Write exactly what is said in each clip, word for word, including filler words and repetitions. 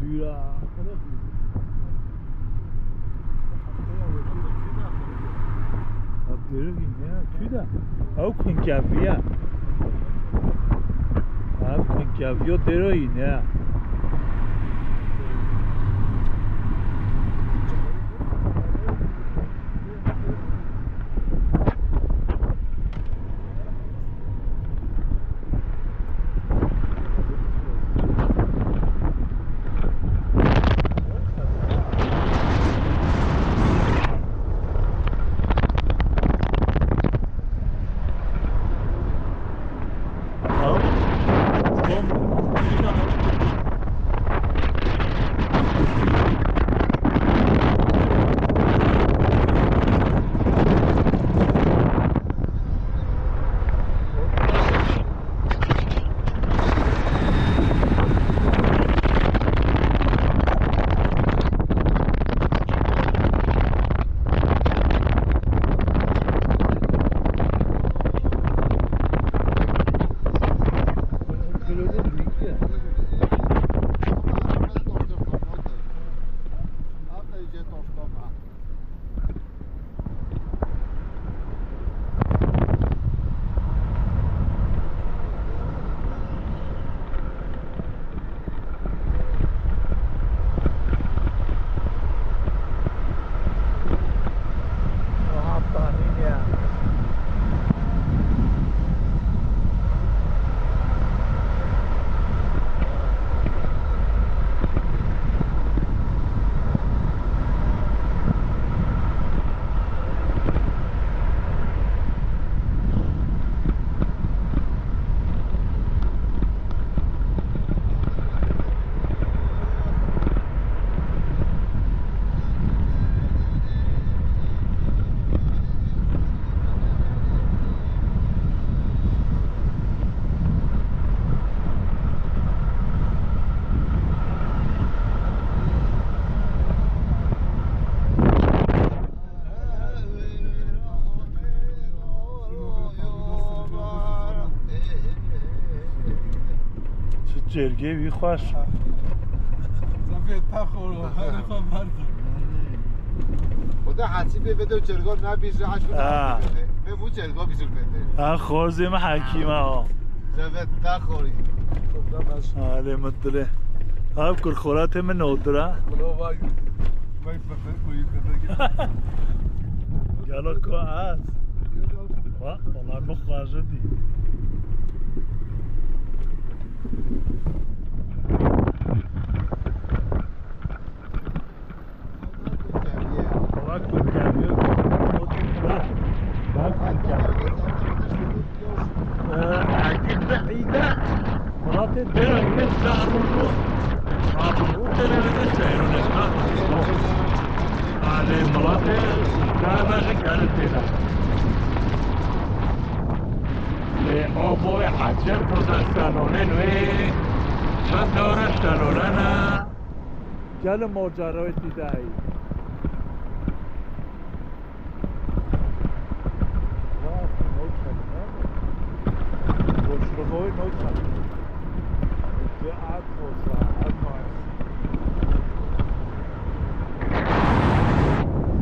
Ev derî ne? Tüy de. Ew kunkeviye. Ev kunkeviyo derî ne? Çi cêrgê wî xweş. Zafiyet ta xor, xor, xor, xor. Xuda hesîbê vê de cêrgo nebîje, aşk Ha. Vê bu cêrgo bîjir vê de. Ha, xozê me hekîme o. Zafiyet ta xorî. Halê min dilê. Ha, kur xoratê min odur ha. Vay, vay, vay, vay. Gelo ku ez. Va, valla min xwaje dî. Valla kurkariyo. Bak, bak kurkariyo. Ee, Akif de îde. Muratê dera îde size armû. Armû tenê de seyro ne. Alê Muratê dana ne kare têda. Lê o boy Hacer burada şalonên wê çend dewre şalonana. Gelin mocaroyê tîdayî. Rast, no çek, ne? Boşluğu no çek. Ev boşa, ev boş.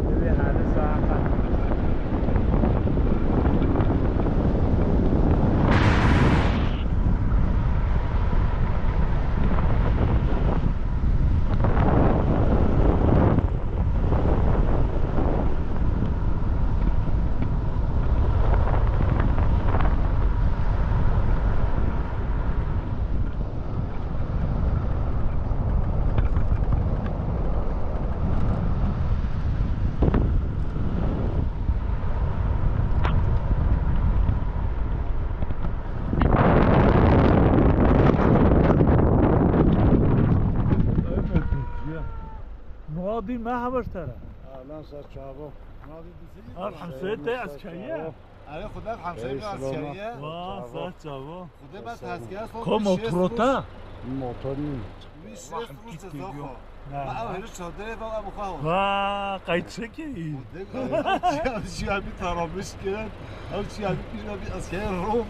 Divê hene sağa. Muradî me hemiş tere. Lan ser çavo. Muradî bizi. Al hemsê te eskeriye. Erê, Xuda hemsê me eskeriye. Wa, ser çavo. Xuda me eskeriye. Ko motorota? Motor nî. Wî şêst rûz ceza xwe. Ha. Ma ew hêrî çadirê ve, ew xwe hol. Ha, qey çi kî? Ew çi, ew çi hemî taramiş kirin. Ew çi hemî pîşna bir esker Rom.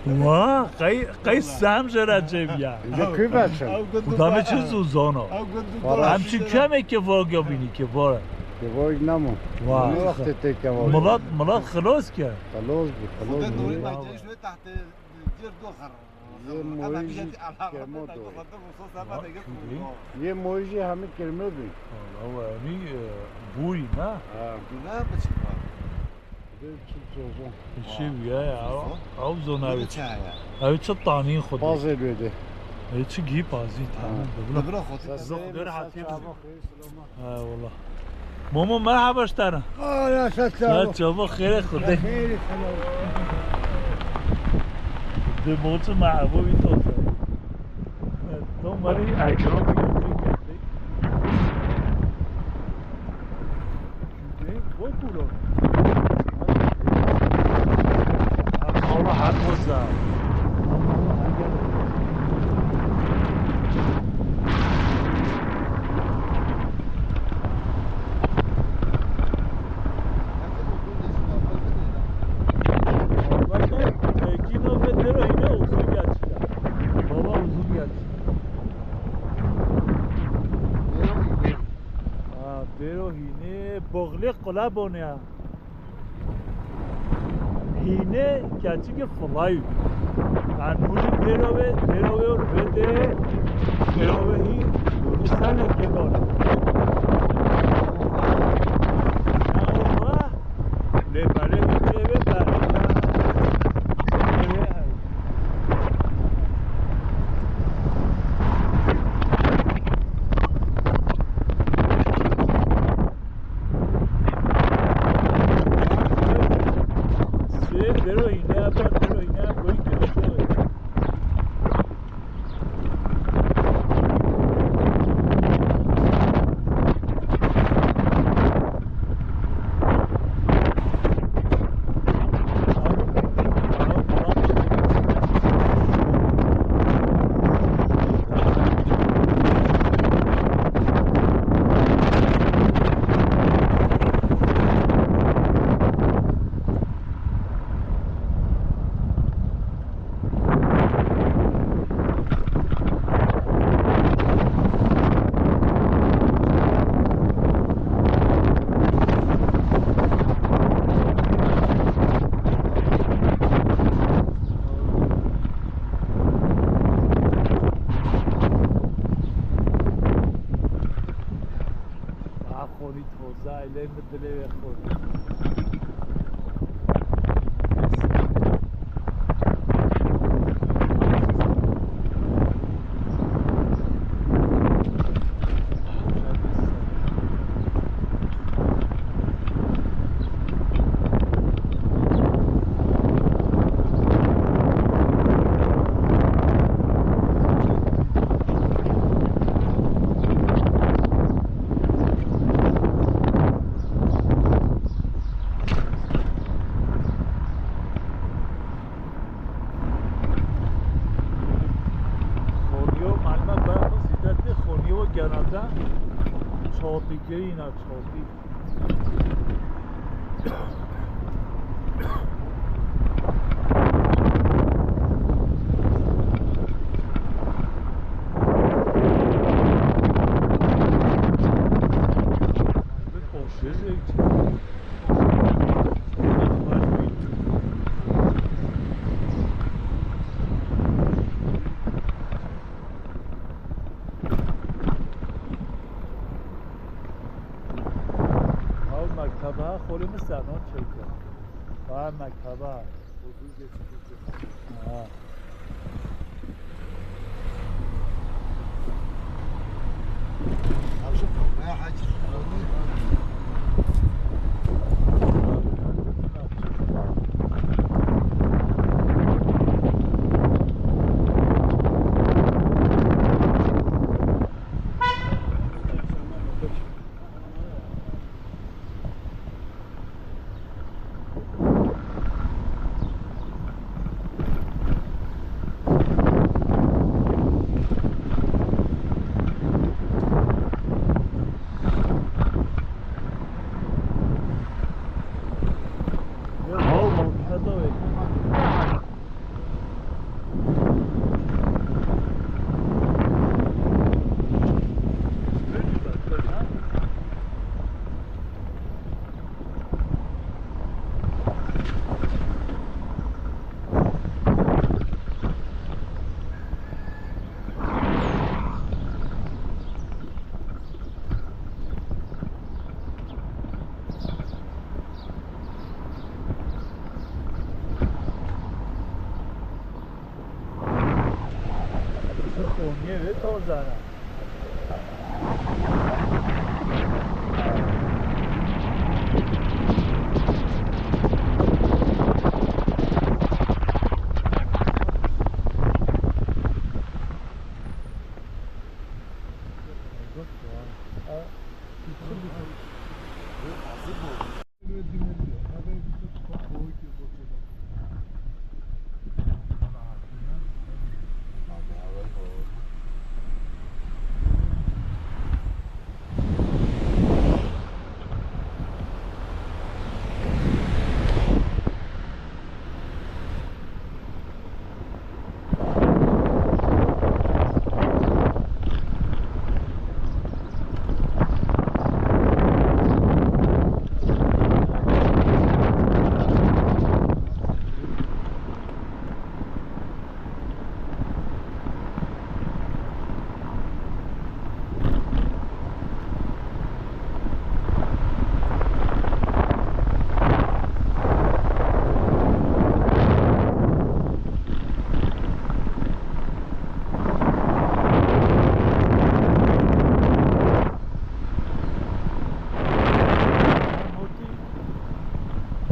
Wa, qey, qey sem jere cem ya. Ew, ew gund û Xuda me çi zû zana. Ew gund û Em çi kemê ke vagya bînî ke vara. Ke vag namo. Wa. Ne wextê tê ke vag. Milat, milat xilas ke. Xilas bû, xilas bû. Xwedê dorî me cêş wê tahtê cêr do xer. Yê moyî jî kemo do. Yê moyî jî hemî kirme bî. Wala we hemî, e, bûyî ne? Ha. Ne biçim var. Dê çi zozon. Çi wiya ya? Zozon? Ew zona. Çi ya? Ew çi tanî xwedê. Pazê bêde. E, çi gî pazî, tamam. Dibira xwedê. Zok der hatî. Ha, wala. Momo, merhaba ji te re. Aa, ya, sağ ol. Çawa xêrê Xwedê. Xêrê, selamet. Di moçi me hebo wî toze. To merî ekran Bokuro. Allah her hoca. Baba uzun geç. Ha, bêro hînê boxlê qula bone ya. Hînê keçikê filayî. Yanî hûn jî bêro wê, bêro wê û li vê dê bêro wê hî dûrî sene kê bone. Lê belê hîn çê wê belê. Daha xorî toza, elê min dilê wê xorî. Xoniyo, maluma berxwe zîdetê xoniyo genelde çotî kirîna, çotî. Ew mekteba xolê min sernan çêke. Ha, mekteba. Ha. Komiyê wê taze ne.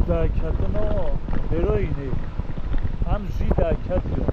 Derketina heroînê. Em jî derketiyon.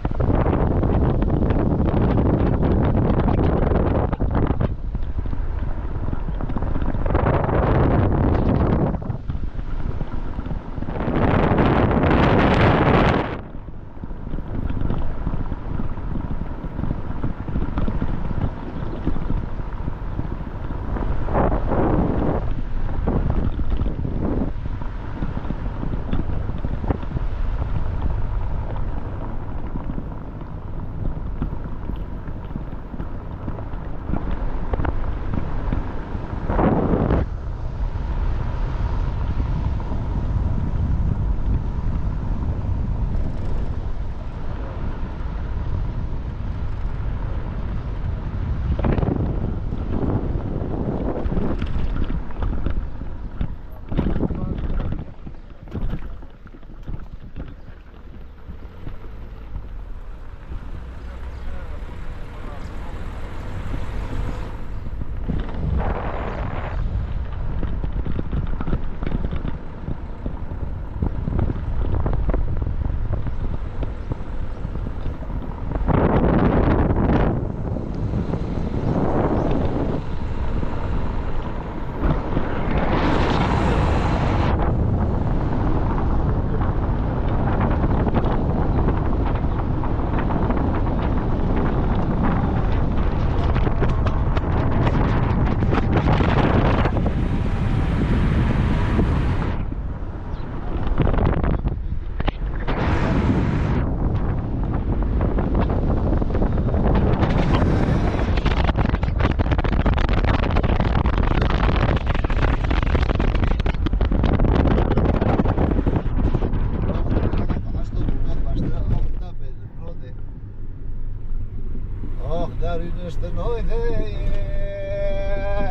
Ah, derî niştin hayde,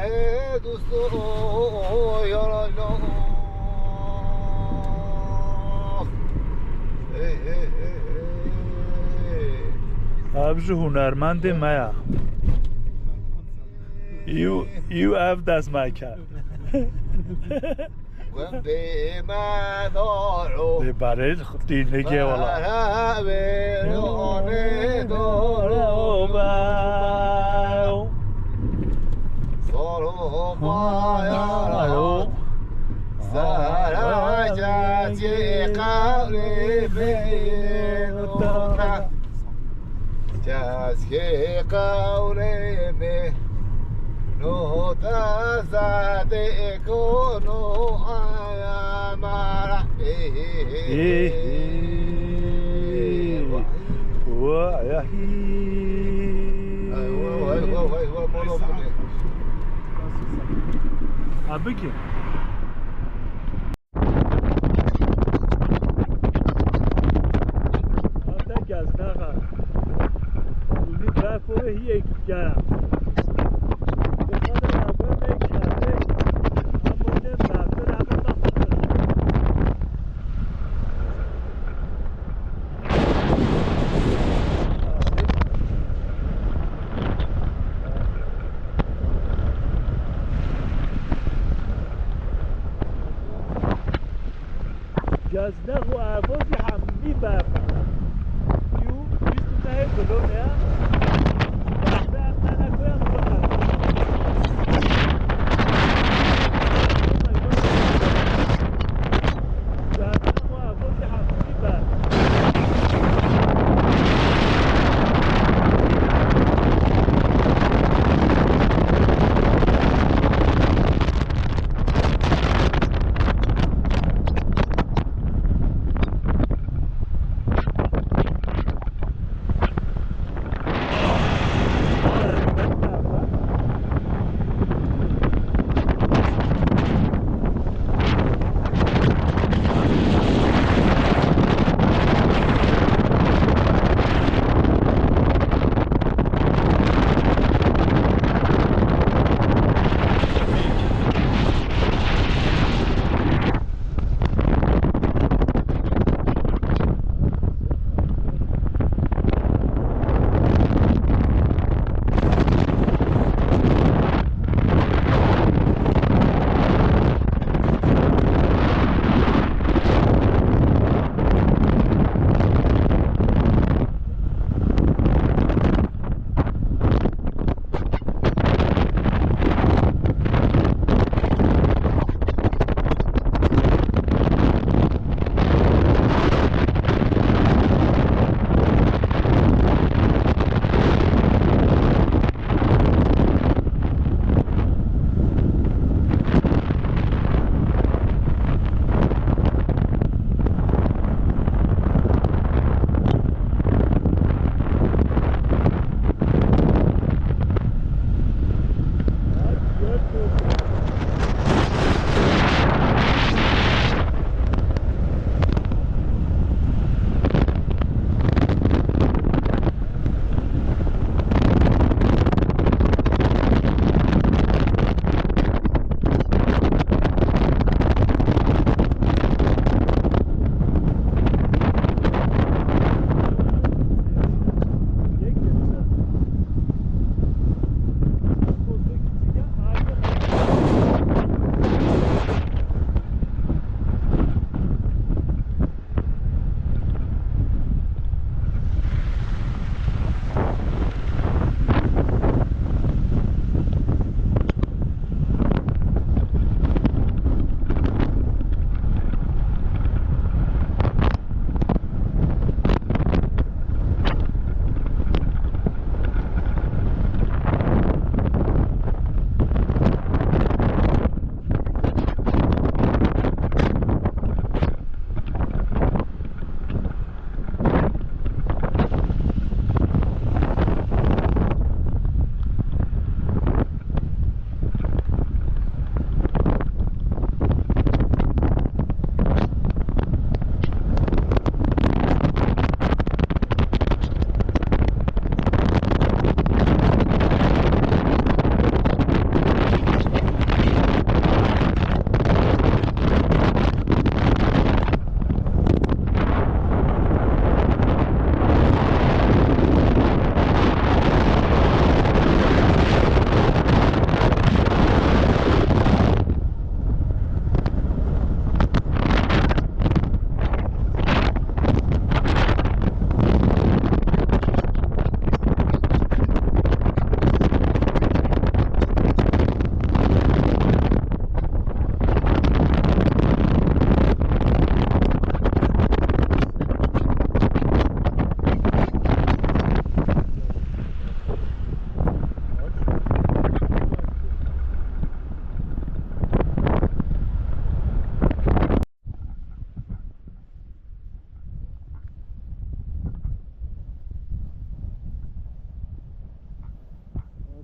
ê dosto, yara, yara. Hey, hey, hey, hey. Ev ji hunermendê me ye. Ew, ew ev dest me kir. Lê berê tînigê wala. Alo. Keşke qewlê me no te zade kono amara. Ê, ê, ê. Wa, ya, hî. Ay, wa, wa, wa, wa, wa, molo bile. Ha, bike. Hate gez, naxa. Û nî berf û hiyek gera. Dixwazim ava me kerde. Ama ne berfir, ama bak. Ez nex û evo jî hemî berf in. Yû bîst û nehê bilonê ye. Behbe em ne nekoyan biqe.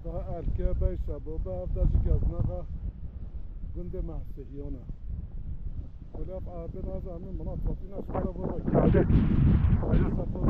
Daha erke bey şebo be, ev de jî geznexa gundê Mehsihiyona. Kulê ev erdê nazanin, min a Fatîna ji xwe re vekirde. Hacı Sefo.